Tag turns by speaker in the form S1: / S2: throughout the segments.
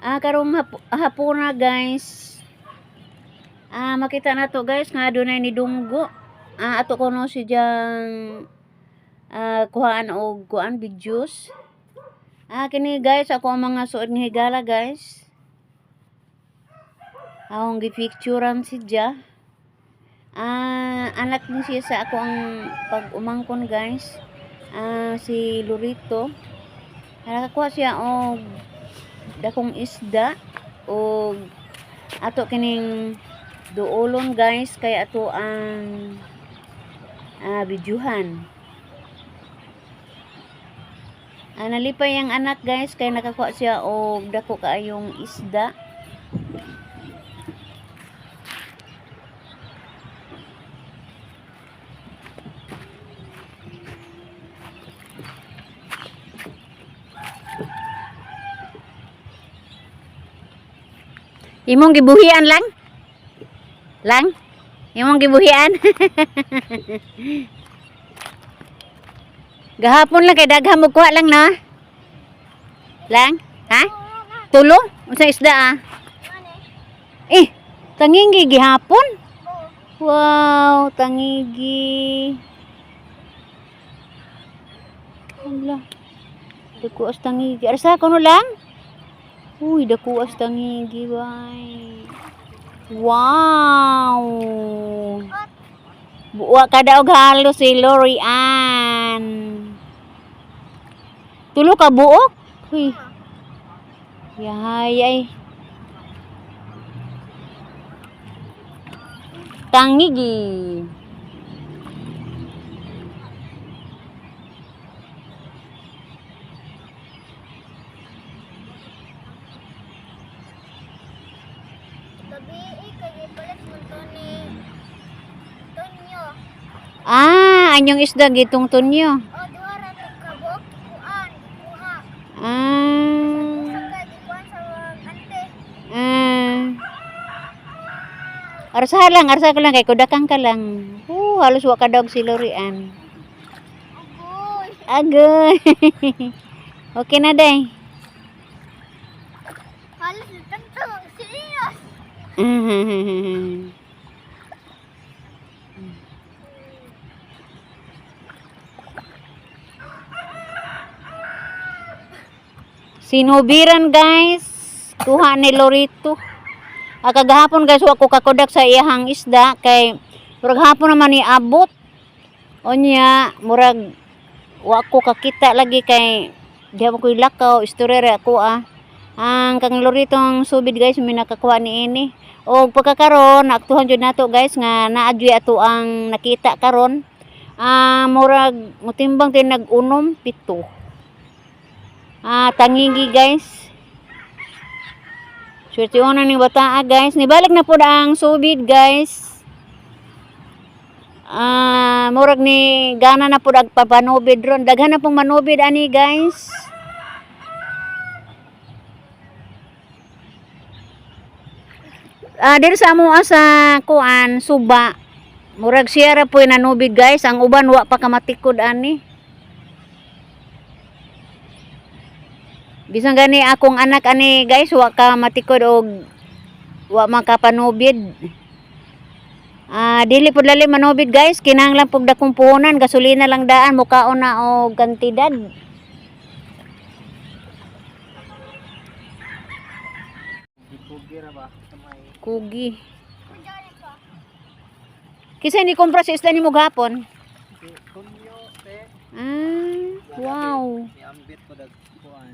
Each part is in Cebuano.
S1: Karong hapuna, guys. Makita na to, guys, nga adunay ni dunggo. Ato kuno si jang kuhaan og kuan videos. Kini, guys, ako ang mga suod nga higala, guys. Akong gipicturean si Ja. Anak ni siya sa ako ang pag-umangkon, guys. Si Lorito. Nakakuha siya og dakong isda og ato kining duolon, guys, kay ato ang bidyuhan. Nalipay ang anak, guys, kay nakakuha siya og dako kaayong isda. Imong gibuhian lang? Lang? Imong gibuhian? Gahapon lang kay daghan mo kuha lang na. Lang? Ha? Tulo? Unsa isda ah? Eh, tangigi gihapon? Wow, tangigi. Hala. Dako as tangigi. Arsa kuno lang? Uy, dako as tangigi, bay. Wow. Buwa kada og halo si Lori Ann. Tulo ka buok? Uy. Yahay ay. Tangigi.
S2: Gabi eh, kay palit mo to ni Tonyo.
S1: Anyong isda gitong tunyo.
S2: O, duha ra to ka buok gikuan, gikuha. Usa ka gikuan sa ante.
S1: Arsa lang, arsa ko lang kay kudakan ka lang. Halos wa ka dog si Lori Ann.
S2: Agoy.
S1: Agoy. Okay na day.
S2: Halos tanto serious.
S1: Sinubiran, guys. Kuha ni Lorito. Kagahapon, guys, wa ko kakudak sa iyahang isda kay murag hapon naman ni abot. Unya, murag wa ko kakita lagi kay di ako ko'y lakaw, istorya ra ako ah. Ang kang Lorito ang subid, guys, may nakakuha ni ini. Og pagkakaron, aktuhan jud nato, guys, nga naa jud ato ang nakita karon. Murag mutimbang tin nag-unom 7. Tangigi, guys. Swerte na ni bata, guys. Nibalik na po ang subid, guys. Murag ni gana na po ag papanubid ron. Daghan na pong manubid ani, guys. Diri sa amo sa kuan suba. Murag siya ra po nanubid, guys. Ang uban wa pa kamatikod ani. Bisan gani akong anak ani, guys, wa ka matikod og wa makapanubid. Dili pud lalim manubid, guys, kinahanglan pud dakong puhunan, gasolina lang daan mukaon na og kantidad.
S3: Kugi ra ba? Sa may
S1: Kugi. Kinsa ni kumpra sa isda nimo gahapon?
S3: Tunyo te.
S1: Wow.
S3: Niambit ko dag kuan.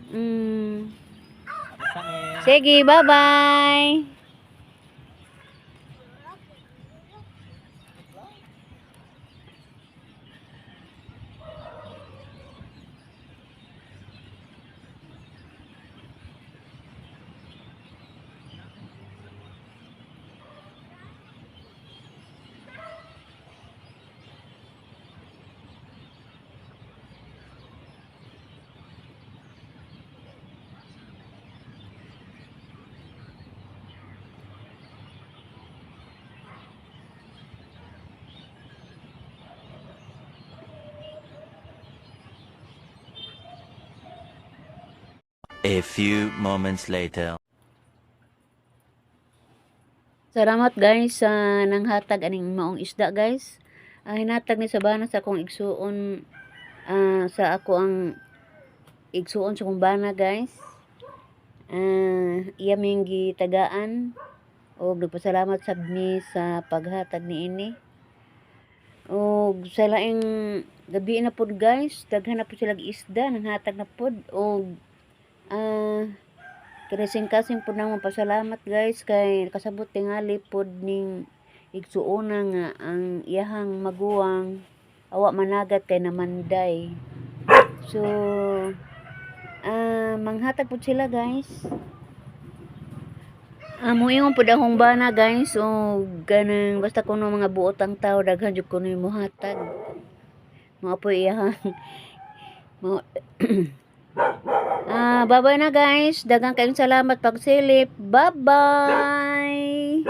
S3: Sa eh.
S1: Sige, bye-bye.
S4: A few moments later.
S1: Salamat, guys, sa nanghatag aning maong isda, guys. Ang hinatag ni sa bana sa akong igsuon, sa ako ang igsuon sa akong bana, guys. Iya ming gitagaan og nagpasalamat sab mi sa paghatag niini. Og sa laing gabi na pod, guys, daghan na pod sila isda, nanghatag na pod og kasing-kasing pod namo pasalamat, guys, kay kasabot tingali pod ning igsuona nga ang iyahang maguwang awa managat kay namanday. So manghatag pod sila, guys. Moingon pod akong bana, guys, og kanang basta kuno mga buot ang tao, daghan jud kuno mohatag. Mao po iyahang mo. Bye-bye na, guys. Daghang kayong salamat pagsilip. Bye-bye.